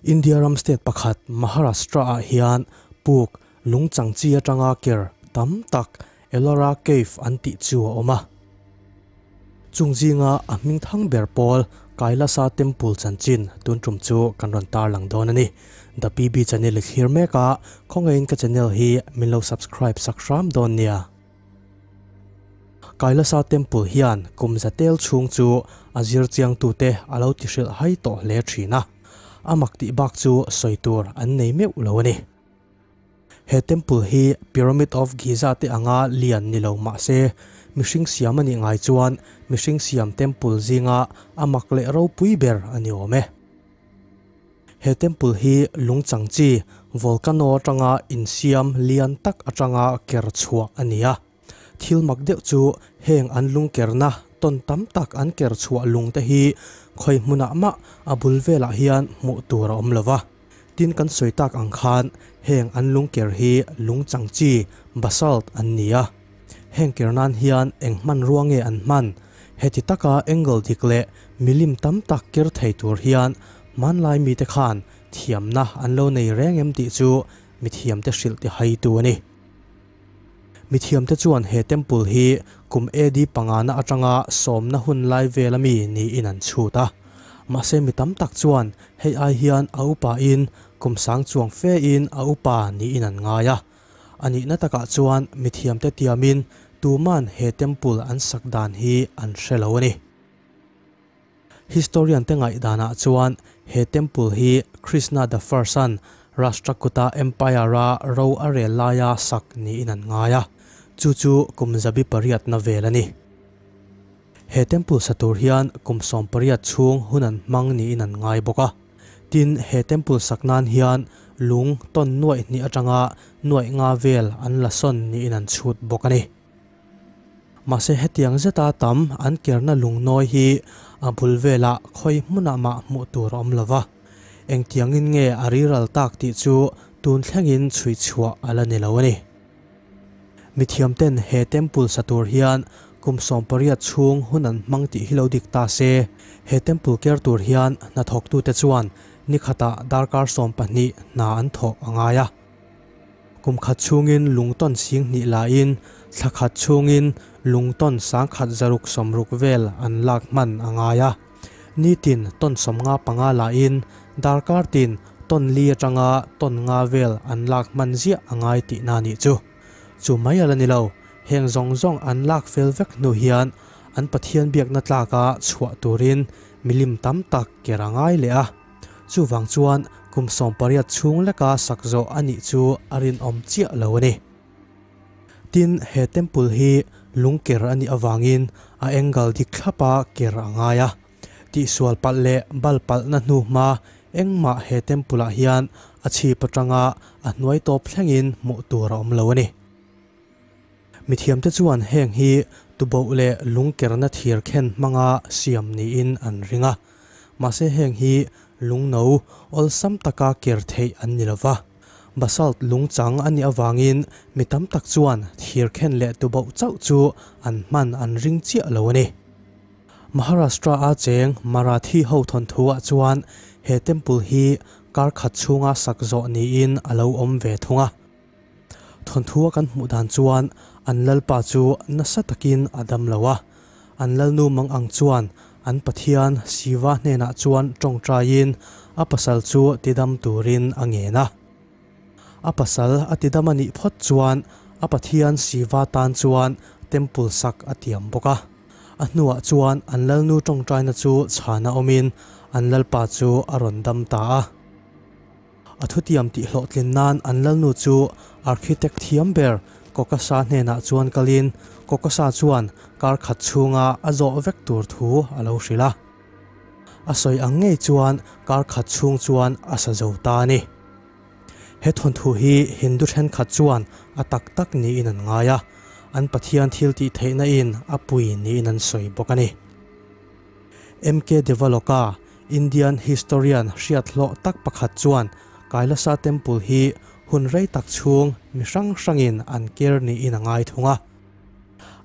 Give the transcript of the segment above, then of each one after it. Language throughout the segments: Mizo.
India ram state pakhat Maharashtra ah hian puk lung chang chi atanga ker tam tak Ellora Cave an tih chu a awm a. Chung zinga a hming thang ber pawl Kailasa Temple chanchin tun tum chu kan rawn tarlang dawn a ni. The PB channel i thlir mek a, khawngaihin ka channel hi min lo subscribe sak hram dawn nia. Kailasa Temple hian kum za tel chhung chu a zir chiangtute a lo ti hrilh hai tawh hle thin a, a mak tih bak chu sawi tur an nei meuh lo a ni. He temple hi Pyramid of Giza te anga lian ni lo mah se, mihring siam a nih ngai chuan mihring siam temple zinga a mak leh ropui ber a ni awm e. He temple hi lung chang chi volcano atanga insiam lian tak atanga ker chhuah a ni a. Thil mak deuh chu heng an lung kerna tawn tam tak an ker chhuah lung te hi khawi hmunah mah a bul velah hian hmuh tur a awm lo va. Tin kan sawi tak ang khan heng an lung ker hi lung chang chi basalt an ni a. Heng ker nan hian eng hmanrua nge an hman? Heti taka angle dik leh milim tam tak ker thei tur hian hmanlai mite khan thiamna an lo nei reng em tih chu mithiamte hrilh ti haitu a ni. Mithiamte chuan he temple hi kum AD pangana atanga sawmna hun lai vel ami niin an chhut a. Mahse mi tam tak chuan hei ai hian a upa in kum sang chuang fe in a upa niin an ngai a. A nihna takah chuan mithiamte tiamin tuman he temple an sak dan hi an hre lo a ni. Historian te ngaih danah chuan he temple hi Krishna the First an Rashtrakuta Empire a ro a rel laia sak niin an ngai a, chu chu kum zabi pariatna vel a ni. He temple sa tur hian kum 18 chhung hun an hmang niin an ngai bawk a. Tin, he temple sak nan hian lung tawn nuaih hnih atanga nuaih nga vel an la sawn niin an chhut bawk a ni. Mahse hetiang zeta tam an kerna lungnawi hi a bul velah khawi hmunah mah hmuh tur a awm lo va, engtiangin nge a riral tak tih chu tun thlengin chhui chhuah a la ni lo a ni. Mithiamten he temple sa tur hian kum 18 chhung hun an hmang tih hi lo dik ta se, he temple ker tur hian hnathawktute chuan ni khatah darkar 12 hna an thawh a ngai a. Kum khat chhungin lung tawn sing hnih lain thla khat chhungin lung tawn sang khat zaruk sawmruk vel an lak hman a ngai a. Nitin tawn 55 lain darkar tin tawn li atanga tawn nga vel an lak hman ziah a ngai tihna nih chu. Chu mai ala ni lo, heng zawng zawng an lak fel vek hnu hian an Pathian biakna tlaka chhuah turin milim tam tak ker a ngai leh a. Chu wang chuan kum 18 chhung leka sak zawh a nih chu a rinawm chiah lo a ni. Tin, he temple hi lung ker a nih awangin a angle dik thlapa ker a ngai a. Tihsual palh leh bal palhna hnu hma engmah he temple ah hian a chhip atanga a hnuai tawp thlengin hmuh tur a awm lo a ni. Mithiamte chuan heng hi tuboh leh lung kerna thir khen hmanga siam niin an ring a. Mahse heng hi lung no awlsam taka ker theih an ni lova. Basalt lung chang a nih awangin mi tam tak chuan thir khen leh tuboh chauh chu an hman an ring chiah lo a ni. Maharashtra a cheng Marathi ho thawn thuah chuan he temple hi kar khat chhunga sak zawh niin a lo awm ve thung a. Thawn thua kan hmuh dan chuan an lalpa chu nasa takin a dam lo a. An lalnu mang ang chuan an Pathian Shiva hnenah chuan tawng taiin a pasal chu tidam turin a ngen a. A pasal a tidam a nih phawt chuan a Pathian Shiva tan chuan temple sak a tiam bawk a. A hnuah chuan an lalnu tawng taina chu chhana awmin an lalpa chu a rawn dam ta a. A thutiam tih hlawhtlin nan an lalnu chu architect thiam ber Kokasa hnenah chuan kalin Kokasa chuan kar khat chhunga a zawh vek tur thu a lo hrilh a. A sawi ang ngei chuan kar khat chhung chuan a sa zo ta a ni. He thawn thu hi Hindu thenkhat chuan a tak tak niin an ngai a, an Pathian thil tih theihna in a pui niin an sawi bawk a ni. MK Devaloka, Indian historian hriat hlawh tak pakhat chuan Kailasa Temple hi hun rei tak chhung mi hrang hrangin an ker niin a ngai thung a.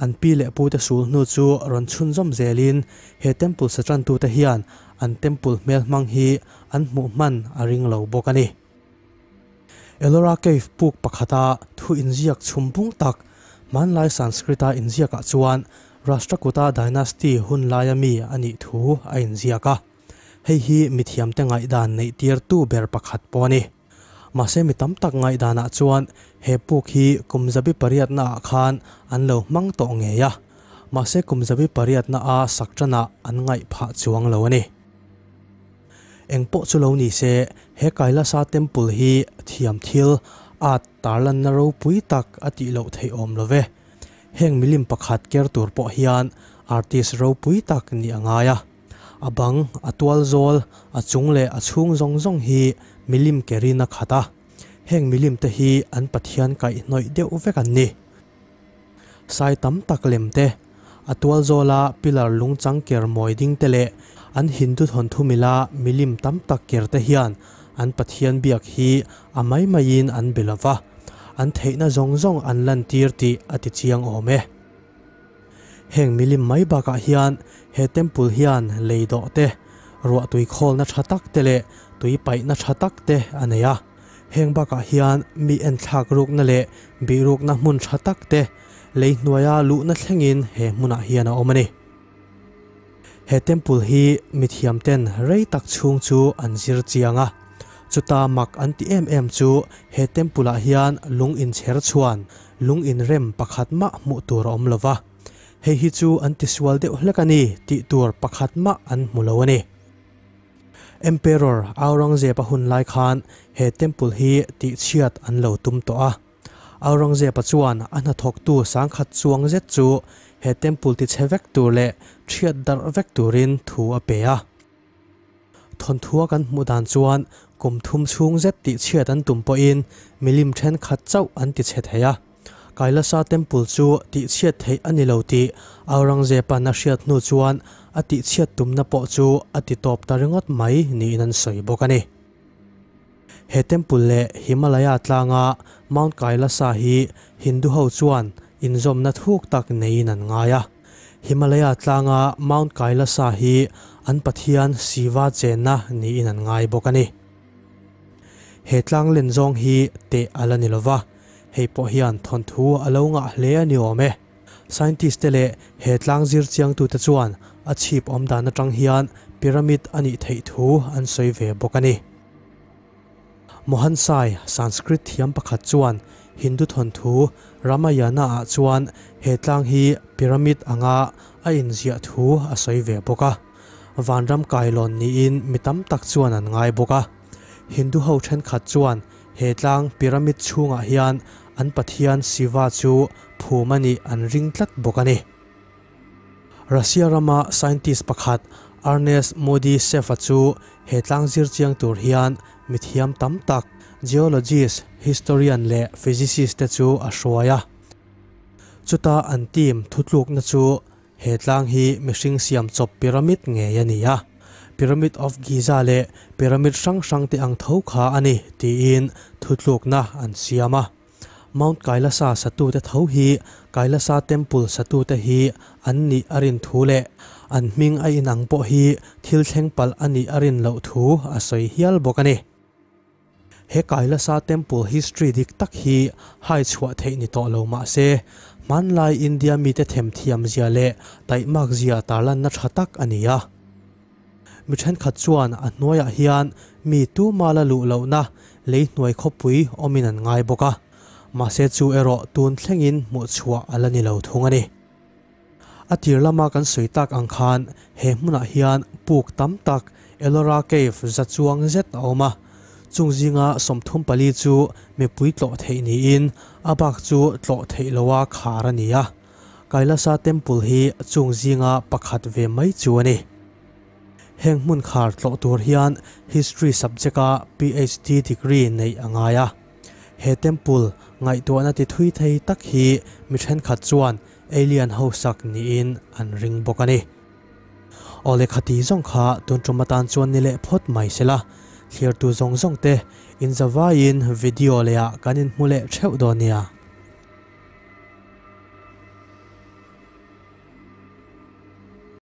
An pi leh pute sul hnu chu rawn chhunzawm zelin he temple sa tantute hian an temple hmel hmang hi an hmuh hman a ring lo bawk a ni. Ellora Cave puk pakhata thu inziak chhum bung tak hmanlai Sanskrit-a inziakah chuan Rashtrakuta dynasty hun laia mi a nih thu a inziak a. Hei hi mithiamte ngaihdan neih tirtu ber pakhat pawh a ni. Mahse mi tam tak ngaihdanah chuan he puk hi kum zabi pariatnaah khan an lo hmang tawh ngei a, mahse kum zabi pariatnaa sak tanah an ngaih phah chuang lo a ni. Eng pawh chu lo ni se, he Kailasa Temple hi thiam thil, art, tarlanna ropui tak a tih loh theih awm lo ve. Heng milim pakhat ker tur pawh hian artist ropui tak nih a ngai a. A bang, a tual zawl, a chung leh a chhung zawng zawng hi milim kerin a khat a. Heng milim te hi an Pathian kaihhnawih deuh vek an ni. Sai tam tak lem te, a tual zawla pillar lung chang ker mawi ding te leh an Hindu thawnthu mila milim tam tak ker te hian an Pathian biak hi a mai maiin an be lova, an theihna zawng zawng an lantir tih a ti chiang awm e. Heng milim mai bakah hian he temple hian lei dawh te, ruah tui khawlna tha tak te leh tui paihna tha tak te a nei a. Heng bakah hian mi enthlak rukna leh bih rukna hmun tha tak te lei hnuaia luhna thlengin he hmunah hian a awm a ni. He temple hi mithiam ten rei tak chhung chu an zir chiang a. Chuta mak an ti em em chu he temple ah hian lung inchher chhuan lung inrem pakhat mah hmuh tur a awm lo va, hei hi chu an tisual deuh hlek a ni tih tur pakhat mah an hmu lo a ni. Emperor Aurangzeb a hun lai khan he temple hi tihchhiat an lo tum tawh a. Aurangzeb-a chuan a hnathawktu sangkhat chuang zet chu he temple tichhe vek tur leh thiat darh vek turin thu a pe a. Thawnthua kan hmuh dan chuan kum thum chhung zet tih chhiat an tum pawhin milim thenkhat chauh an ti chhe thei a. Kailasa Temple chu tih chhiat theih a ni lo tih Aurangzeb-a'n a hriat hnu chuan a tih chhiat tumna pawh chu a ti tawp ta ringawt mai niin an sawi bawk a ni. He temple leh Himalaya tlanga Mount Kailasa hi Hindu ho chuan inzawmna thuk tak neiin an ngai a. Himalaya tlanga Mount Kailasa hi an pathian Shiva chenna niin an ngai bawk a ni. He tlang len zawng hi teh a la ni lova, hei pawh hian thawnthu a lo ngah hle a ni awm e. Scientist te leh he tlang zir chiangtute chuan a chhip awm dan atang hian pyramid a nih theih thu an sawi ve bawk a ni. Mohan Sai, Sanskrit thiam pakhat chuan Hindu thawnthu Ramayana ah chuan he tlang hi pyramid anga a inziah thu a sawi ve bawk a. Vanram kailawn niin mi tam tak chuan an ngai bawk a. Hindu ho thenkhat chuan he tlang pyramid chhungah hian an pathian Shiva chu phum a nih an ring tlat bawk a ni. Russia rama scientist pakhat Ernest Modi Sefa chu he tlang zir chiang tur hian mithiam tam tak, geologist, historian leh physicist te chu a hruai a. Chuta an team thutlukna chu he tlang hi mihring siam chawp pyramid ngei a ni a, Pyramid of Giza leh pyramid hrang hrang te ang tho kha a ni tiin thutlukna an siam a. Mount Kailasa satute tho hi Kailasa Temple satute hi an nih a rin thu leh an hming a inang pawh hi thil thleng palh a nih a rin loh thu a sawi hial bawk a ni. He Kailasa Temple history dik tak hi hai chhuah theih ni tawh lo mah se, hmanlai India mite themthiam zia leh taihmak zia tarlanna tha tak a ni a. Mi thenkhat chuan a hnuaiah hian mi tuma la luh lohna lei hnuai khawpui awmin an ngai bawk a, mahse chu erawh tun thlengin hmuh chhuah a la ni lo thung a ni. A tir lama kan sawi tak ang khan he hmunah hian puk tam tak Ellora Cave za chuang zet a awm a, chung zinga 34 chu mipui tlawh theih niin a bak chu tlawh theih loha khar a ni a. Kailasa Temple hi chung zinga pakhat ve mai chu a ni. Heng hmun khar tlawh tur hian History subject-a PhD degree neih a ngai a. He temple ngaihtuahna ti thui thei tak hi mi thenkhat chuan alien ho sak niin an ring bawk a ni. Aw lehkha ti zawng kha tun tum atan chuan ni leh phawt mai sela, thlirtu zawng zawng te inzavaiin video lehah kan inhmu leh theuh dawn nia.